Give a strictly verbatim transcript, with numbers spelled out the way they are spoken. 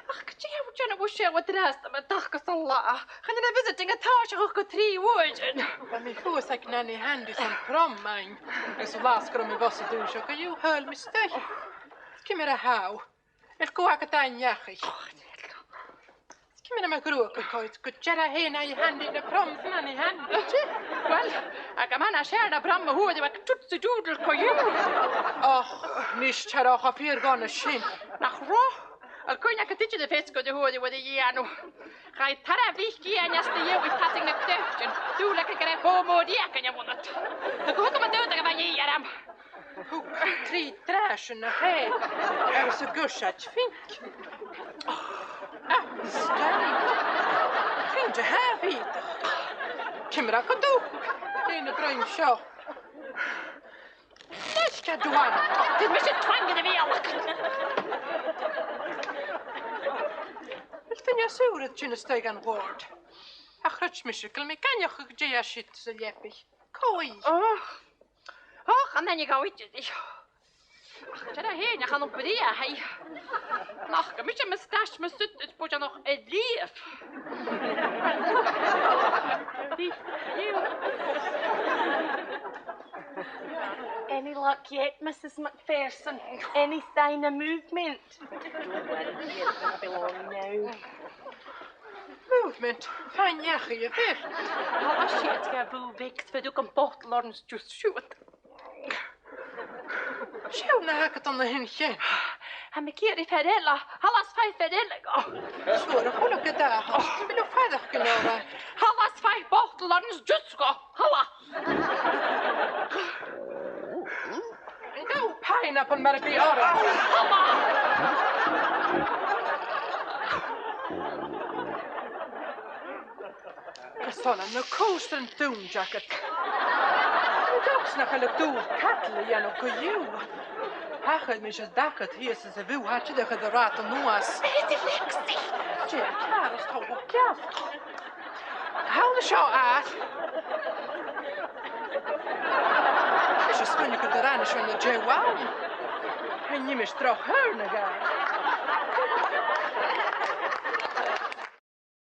Ach, gu dè tha thu a' dèanamh an seo an-dràsta, ma-thà, gus an latha? Chan eil a' visiting a' tòiseachadh gu trì uairean. Bha mi shuas aig Nanny Handy son prom, man. Agus bha i ag ràdh gu robh mi bhos an toiseach, gu dè thadhail mi a-staigh. Ciamar a tha thu? A bheil guth agad an-diugh? Ciamar a tha mo ghruag a' coimhead? Gu dearbh fhèin, a Nanny Handy, na prom, a Nanny Handy. Uill, ach ma tha seo na prom a fhuair thu aig Tootsie Doodle co-dhiù. Och, a-nis, tha e ro fhìor dhona sin. Nach robh? A bheil cuimhne agad idir am feasgar a fhuair thu air a dhèanamh? Chaidh tarra bhric dhìom às do dhèidh, a' tasaig na croitean. Dùil agad gur e bò mòr dhìochuimhneach a bh' annad. Tha cuimhne agam an dùil a bha dhìth orm. Thug trì dràibhean a-mach agus a' ghoirt pinc. Ah, stag. Cruinn de tha bhìdeach. Ciamar a chuir thu dè na grèim seo? Leis cead dha. Tha mise trang air a' bhealach. A bheil duine às ùr a' tighinn a-staigh dhan ward? Ach chreid mise gu bheil mi ag aithneachadh dè tha siud sa leabaidh. Cò i? Och. Och, an aithne dhomh idir i. Ach, dè tha i fhèin, ach an brìgh a tha i. Nach eil mise moustache mo suit is bud an och a liamh. Any luck yet, Missus McPherson? Any sign of movement? Movement? Fine, yeah, you bet. Tha siud ga bhùth bheag, feuch am botal orange juice siud. Seo na th' agad an sin. Tha mi ag iarraidh fear eile. Thalla 's faigh fear eile dhomh. Sure, a h-uile càil a th' ann. Bidh mi a' faireachdainn gu leòr. Thalla 's faigh botal orange juice dhomh. Thalla. An gabh pineapple mar a bha orm? Thalla. Gus an ann na cùisean dùinte agad. An dòchas nach eil an dùil cadal a dhèanamh co-dhiù. Thachair mise dad shìos às a' bhùth, tha e a' tighinn a-nuas. Dè tha ceàrr, is tha thu ceart. Thalla seo às. Is e smaoineachadh gun do rinn seo na deagh bhonn. Chan eil mise droch shàr na gàir.